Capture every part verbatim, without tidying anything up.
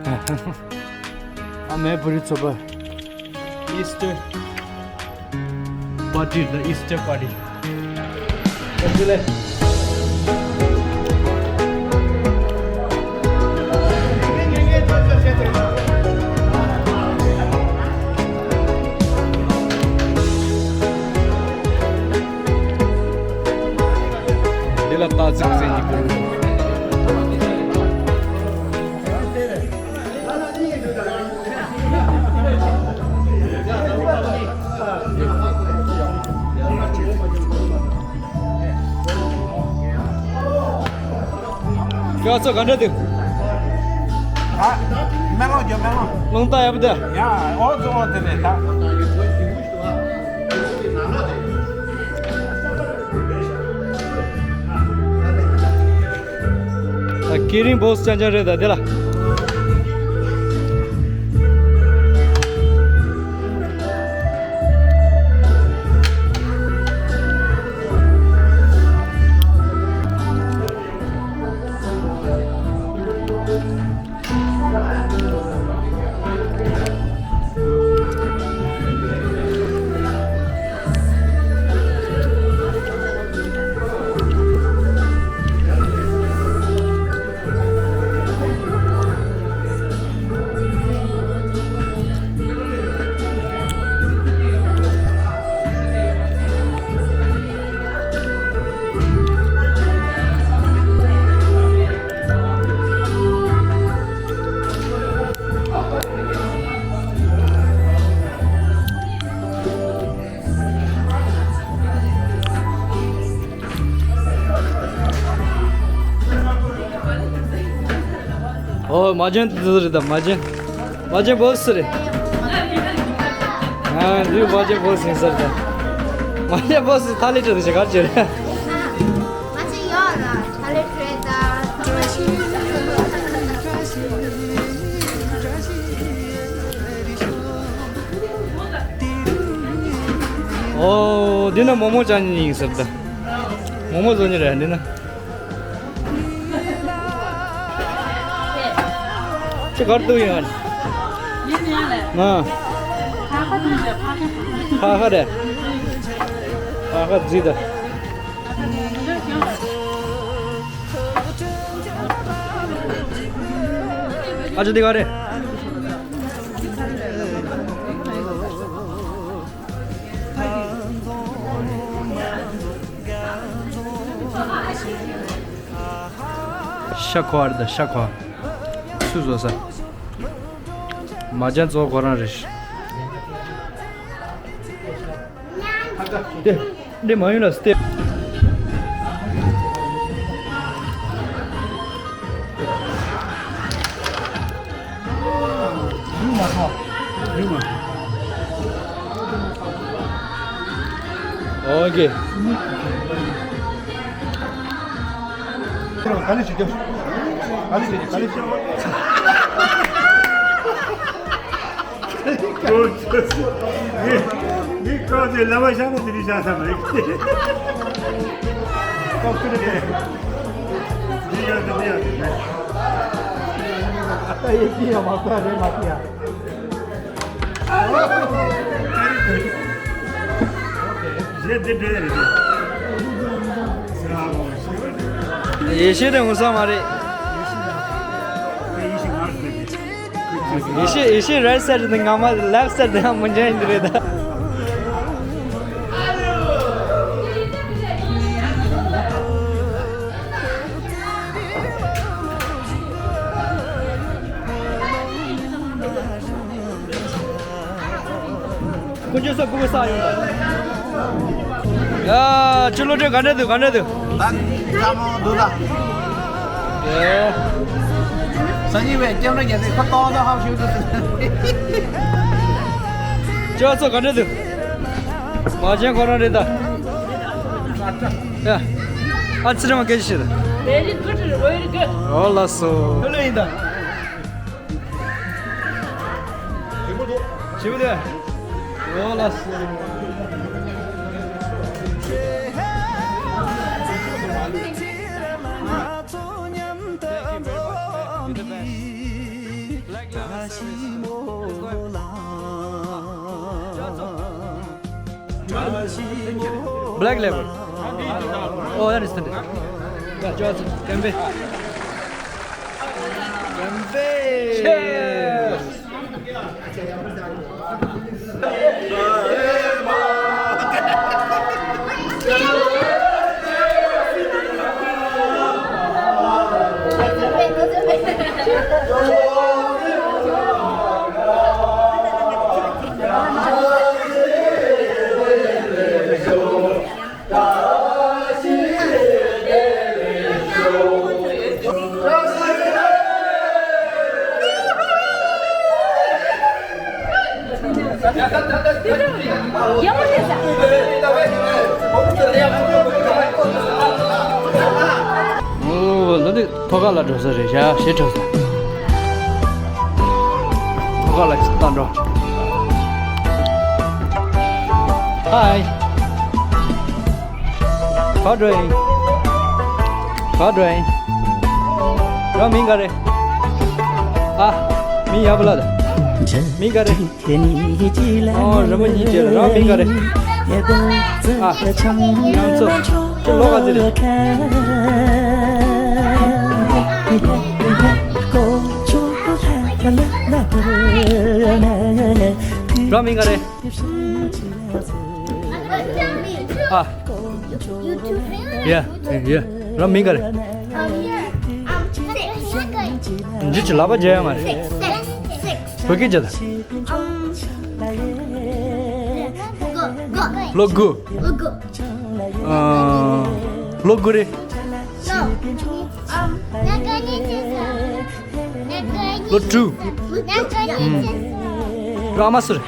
ཨ་མའི་བུ་རི་ཚོ་པ། Easter party, the Easter party. འདི་ལ་རྟགས་ཚིག་ཟེར་གྱི་འདུག་ཁྱོད་ཚོ་ག་འདྲ་འདུག་ད་མེ་ལོང་རྒྱབ་མེ་ལོང་། རླུང་རྟ་ཡག་པོ་འདུག་ཡ་ཨོ་ཙི་ཨོ་ཙི་རེད་ད། ད་ཀི་རིང་བོ་སི་ཅང་ཅང་རེད་ད་དེ་ལ། ཨོ་མ་ཇན་དེ་རེད་ད་མ་ཇན། མ་ཇན་བོ་སི་རེད། ཨ་འདི་མ་ཇན་བོ་སི་ཡིན་ས་རེད་ད། མ་ཇན་བོ་སི་ཐ་ལི་ཏྲ་དེ་ཞིག་གར་བྱེད་རེད། ཨོ་འདི་ན་མོག་མོག་ཅན་ཡིན་ས་རེད་ད། མོག་མོག་བཟོ་ནི་རེད་འདི་ན། ཁྱེད་གར་འདུག་ཡོང་། ཡིན་ཡང་ལས། ང་། ཕ་ཁ་དུས་ལས་ཕ་ཁ། ཕ་ཁ་རེད། ཕ་ཁ་རྫི་ད། ཨ་ཅོ་འདི་ག་རེད། ཤ་ཁོ་ཨར་ད་ཤ་ཁོ། སུ་བཟོ་ས། མ་ཅན་གཙོ་བོ་ཁོ་རང་རེད། དེ་འདི་མ་ཡིན་ལ་སྟེ། ཨོ་ཀེ། ག་ལེ་ཞིག་རྒྱབ། ག་ལེ་ཞིག་ག་ལེ་ཞིག་ནི་ནི་ཀོ་ཅེ་ལ་བ་ཤ་མོ་དེ་རི་ཤ་ས་མ་ཡིག་ཀོ་ཀི་རེ་ནི་ཡ་དེ་ནི་ཡ་དེ་ཨ་ཡེ་ཀི་ཡ་མ་ཀ་རེ་མ་ཀི་ཡ། ཡེ་ཤེས་དེ་ངོ་ས་མ་རེད། ཡེ་ཤེས་ཡེ་ཤེས་རའིཊ་སའིཌ་དེ་ང་མ་ལེཕ་སའིཌ་དེ་ཡང་མི་འཇོན་ཡིན་རེད་ད། དཀོན་མཆོག་གསུམ་སྤུ་གུ་ས་ཡོང་ད། ཡ། ཁྱོད་བློ་གྲོས་ག་འདྲ་འདུག་ག་འདྲ་འདུག་ད་ཙམ་མོ་འདུག་ད། ཨེ། སང་ཉིན་བས་སྐྱབས་འགྲོ་རྒྱག་དུས་ཁོ་ཏོག་ཏོག་ཧབ་ཤིག་འདུག་ཁྱོད་ཚོ་ག་འདྲ་འདུག་མ་བྱན་ཁོ་རང་རེད་ད། ཡ། ཨ་ཙི་རེ་མ་སྐད་ཆ་བཤད་ད། Very good, very good. ཨོ་ལགས་སོ། ལོས་ཡིན་ད། ཞིམ་པོ་འདུག་ཞིམ་པོ་འདུག་ཨོ་ལགས་སོ། Black Label. Oh, understand. Yeah, Johnson. Campaign. Campaign. Cheers. ཨོ། ལོ་འདི་ཐོག་ཁ་ལ་འགྲོ་ས་རེད་ཤག་ཞེ་དྲག་ས། ཐོག་ཁ་ལ་ཅིག་བཏང་འགྲོ། ཧའི། ག་འགྲོ་ཡིན། ག་འགྲོ་ཡིན། རང་མིང་ག་རེད། ཨ། མིང་ཡག་པོ་ལབ་དང་། མིང་ག་རེད། ཨོ། རི་མོ་གཉིས་བྲིས་ལ། རང་མིང་ག་རེད། ཨ། ཡང་ཚོ། ཁྱོད་ལོ་ག་ཚོད་རེད། རང་མིང་ག་རེད། ཨ། ཡ། ཡ། རང་མིང་ག་རེད། འདི་ཅི་ལབ་པ་བརྗེད་ཡ་མ་རེད། བོད་སྐད་བརྗེད་དང་། ལོ་དགུ། ཨ། ལོ་དགུ་རེད། ལོ་དྲུག། རང་ཨ་མ་སུ་རེད།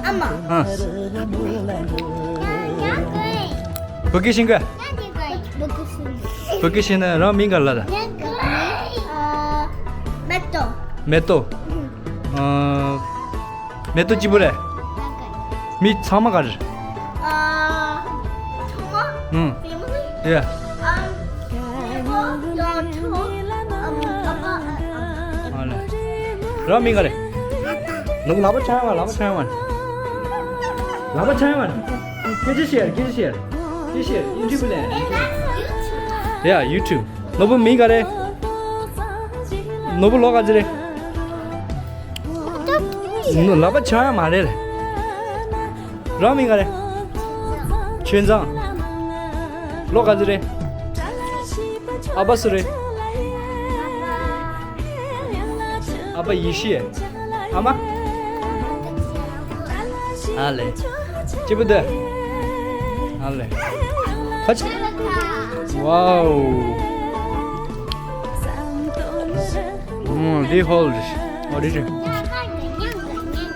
ཨ། བོད་སྐད་ཤེས་གི། བོད་སྐད་ཤེས་ན་རང་མིང་ག་ལབ་དང་། མེ་ཏོག་མེ་ཏོག་ཨ། མེ་ཏོག་སྐྱིད་པོ་རེད། མི་ཚང་མ་ག་རེ། ཨ། ཚང་མ། ཨུམ། Family། Yeah། ཨམ། ཨ་ཕ། ཨ་ཕ། ཨ་ལེ། རང་མིང་ག་རེ། ལབ་པ་ཆགས་མ། ལབ་པ་ཆགས་མ། ལབ་པ་ཆགས་མ། སྐད་ཆ་བཤད། སྐད་ཆ་བཤད། སྐད་ཆ་བཤད། ཡུ་ཊུབ་ལ། Yeah། YouTube། ནོར་བུ་མིང་ག་རེ། ནོར་བུ་ལོ་ག་ཚོད་རེད། ལབ་པ་ཆགས་ཡ་མ་རེད། རང་མིང་ག་རེ། ཆོས་འཛམ། ལོ་ག་ཚོད་རེད། ཨ་ཕ་སུ་རེད། ཨ་ཕ་ཡེ་ཤེས། ཨ་མ། ཨ་ལེ། སྐྱིད་པོ་འདུག་ཨ་ལེ། ཁ་ཆེ། Wow། ཨོ། འདི་ཧོལ་རེད། ཨོ། འདི་རེད།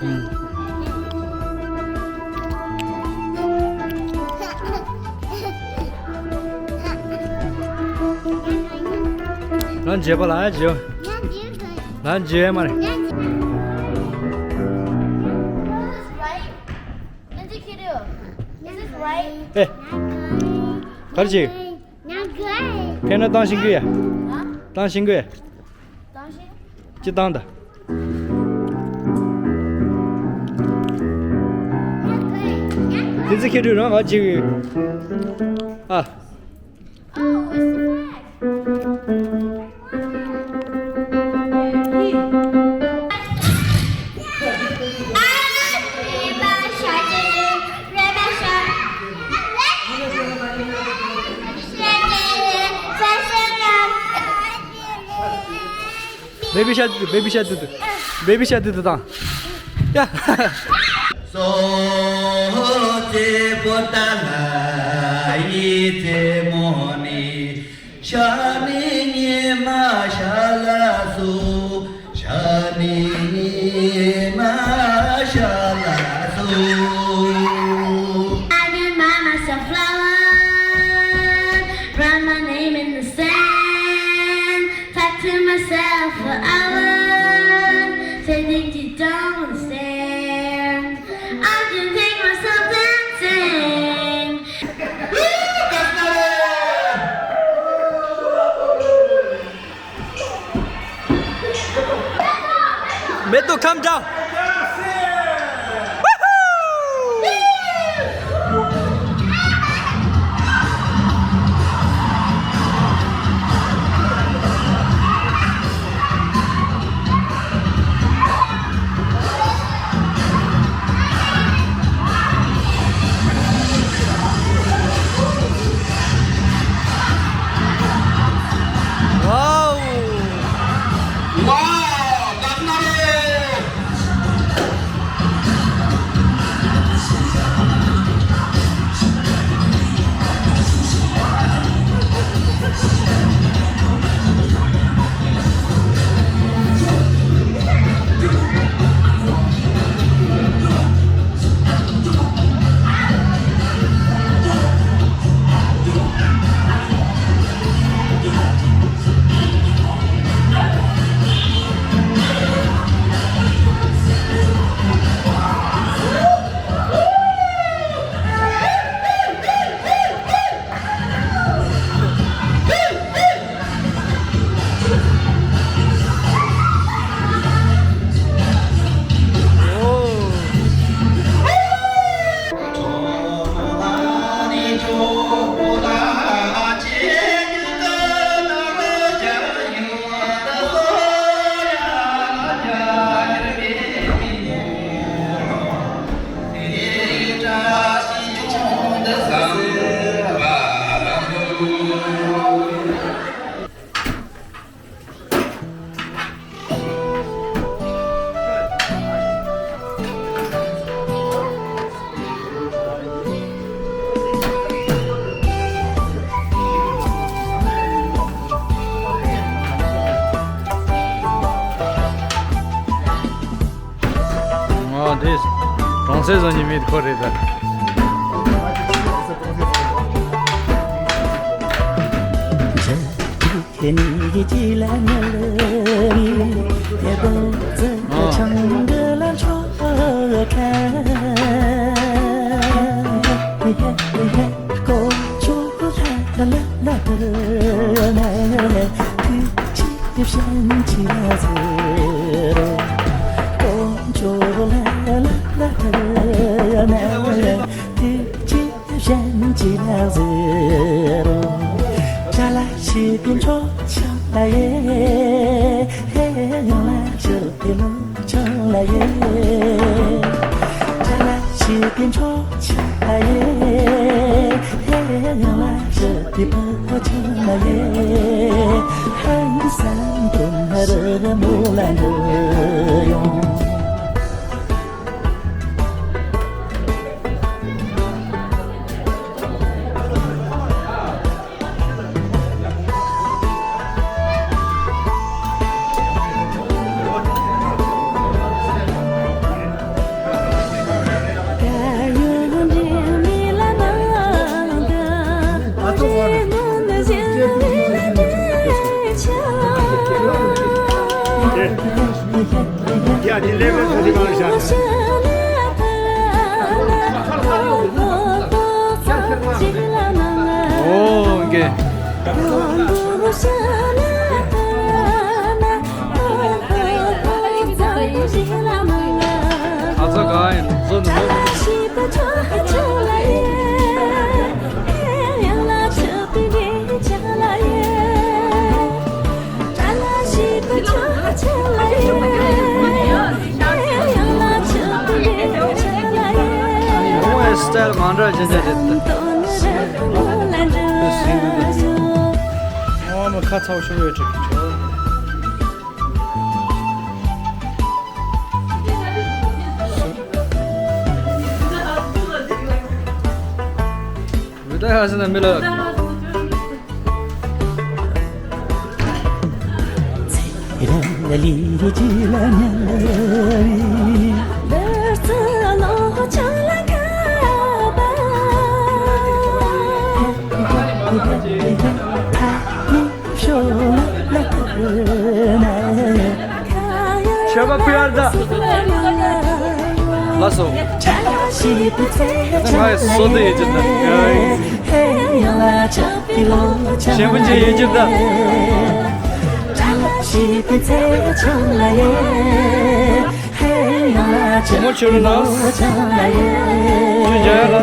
ཨུམ། རང་བརྗེད་པ་ལ་ཡ་བརྗེད། རང་བརྗེད་མ་རེད། ཨེ། ག་རེ་བྱེད། ཕན་ན་བཏང་ཤིང་གི་ཡ། བཏང་ཤིང་གི་ཡ། ཅི་བཏང་ད། དེ་ཚེ་ཁྱེད་ཚོས་རང་ག་བྱེད་གི། ཨ། བེ་བི་ཤར་དུ་དུ། བེ་བི་ཤར་དུ་དུ། བེ་བི་ཤར་དུ་དུ་དང་། ཡ། སོ་ཙེ་པོ་ཏ་ལ་ཡི་ཙེ་མོ་ནི། ཤ་ནི་ཉི་མ་ཤ་ལ་སོ། ཤ་ནི་ཉི་མ་ཤ་ལ་སོ། I give my myself flower, write my name in the sand. Talk to myself for hours, say things you don't understand. I can take myself dancing. Woo! That's not it! མེ་ཏོག་ཁམས་བཀྲ། ང་དེ་གྲོང་གསེབ་བཟོ་ཉི་མེད་ཁོ་རེད་ད། ཡ་འདི་ལས་མ་ཐོན་དེ་གང་ལ་བཞག་ཨོ་ཀེ། ཨ་ཚ་གང་ཡིན་བཟོ་ནི་མོ། ཨོ་ཨེ་སི་ཊའིལ་མང་དྲགས་ཅན་ཅན་རེད། ཨོ་མ་ཁ་ཚ་བོ་ཤོར་བའི་ཊིག་ཆོག་མི་ད་ཧ་སི་ན་མི་ལ། ཤོ་བ་ཕུ་ཡར་ད། ལགས་སོ། ང་ཡི་སོ་དེ་ཡིན་གྱི་ད། ཞེ་པོ་ཅིག་ཡིན་གྱི་ད། ཆེ་རུ་ན། ཆུ་འཇའ་ཡ་ལ།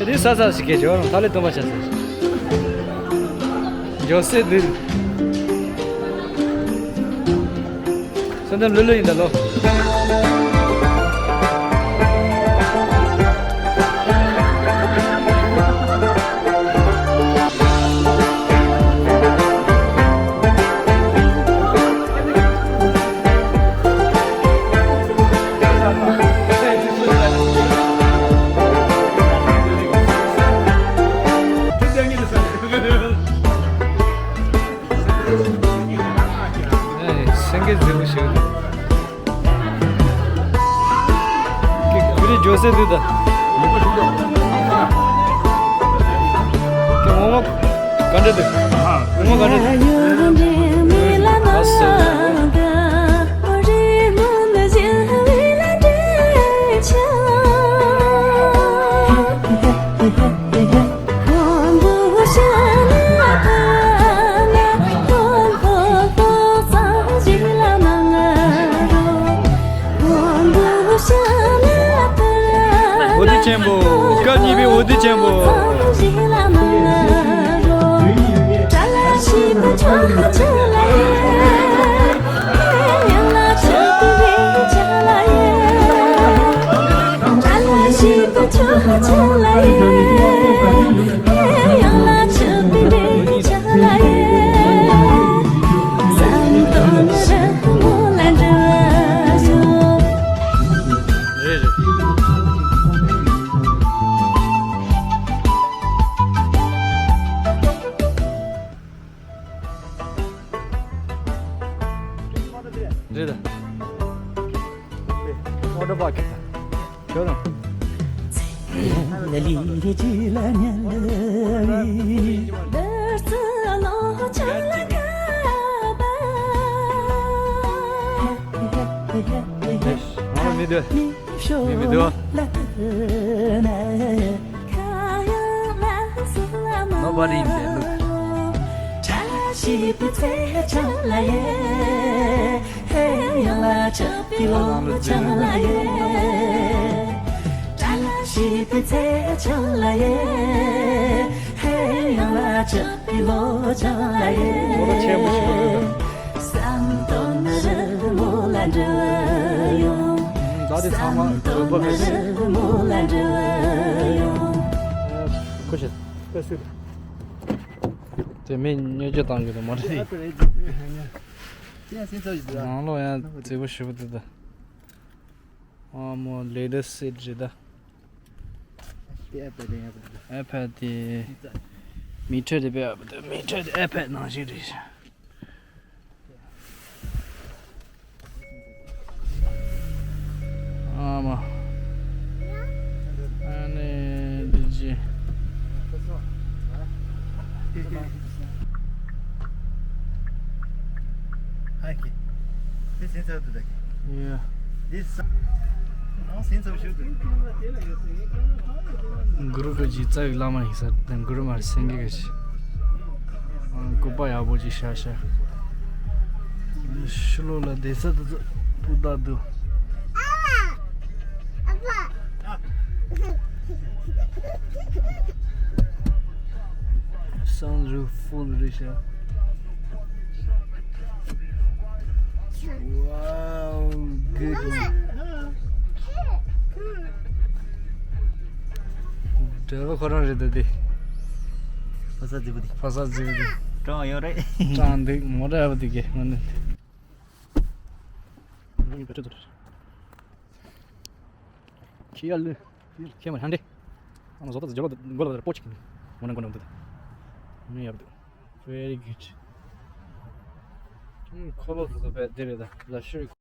དེ་ས་ས་ཞིག་གེ་ཇོ་རང་ཐ་ལེ་སྟོན་པ་ཆ་ས། ཇོ་སེ་དུ། སོན་དམ་ལུ་ལུ་ཡིན་ད་ལོ། སེང་གེ་མཛེས་པོ་ཞིག་འདུག་ཁྱོད་རིག་ཇོ་སེ་འདུག་ད། ཁྱོད་ངོ་མ་ག་འདྲ་འདུག་ངོ་མ་ག་འདྲ་འདུག་ཨ་སོ། འོ་དེ་ཆེན་པོ། སྐབས་གཉིས་པའི་འོ་དེ་ཆེན་པོ། རེད་རེད། རེད་ད། ཝ་ཊར་པཱརྐ་ཁྱོད་རང་། མི་འདུག་མི་མི་འདུག Nobody in there, look. ད་དེ་ཚང་མ་བོད་པ་མེད་ཤི། ཁོ་ཤི། དེ་མི་ཉོ་རྒྱུ་བཏང་རྒྱུ་དང་མ་རེད། ནང་ལོགས་ཡང་མཛེས་པོ་ཞེ་པོ་འདུག་ད། ཨ་མོ་ལེ་དར་སིཊ་རེད་ད། ཨའི་པེཌ་དེ་མི་ཊར་དེ་དཔེ་ཡག་པོ་འདུག་མི་ཊར་དེ་ཨའི་པེཌ་ནང་བཞིན་རེད། ཨ་མ། ཨ་ནི་འདི་ཅི། གུ་རུ་གི་ཅིག་རྩ་བའི་བླ་མ་ཡིན་ས་དང་གུ་རུ་མ་སེང་གེ་གི་ཅིག་ཨང་སྐུ་པར་ཡག་པོ་ཅིག་བཞག་བཞག་ཕྱི་ལོགས་ལ་བསྡད་ས་དེ་ཚོ་སྤུ་དག་འདུག Sunroof full རེད་ཤག Wow, good. Driver ཁོ་རང་རེད་འདུག་དེ། ཕ་ས་རྫི་པོ་དེ། ཕ་ས་རྫི་པོ་དེ། གྲང་ཡོད་རེད། གྲང་འདུག་མོ་ཊ་ཡག་པོ་འདུག་གས་ང་ནི། ཁྱི་ཡ་ལུ། ཁྱི་མ་ཧན་ཏེ། ཨ་ནི་བཟོ་ལྟ་ཟེར་ཇོ་ལོ་མགོ་ལ་བ་པོ་ཅིག་མོ་ན་མགོ་ན་འདུག་མི་ཡག་པོ་འདུག Very good. ཁོ་ལོ་བཟོ་བས་དེ་རེད་ད། ལ་ཤུ་རི།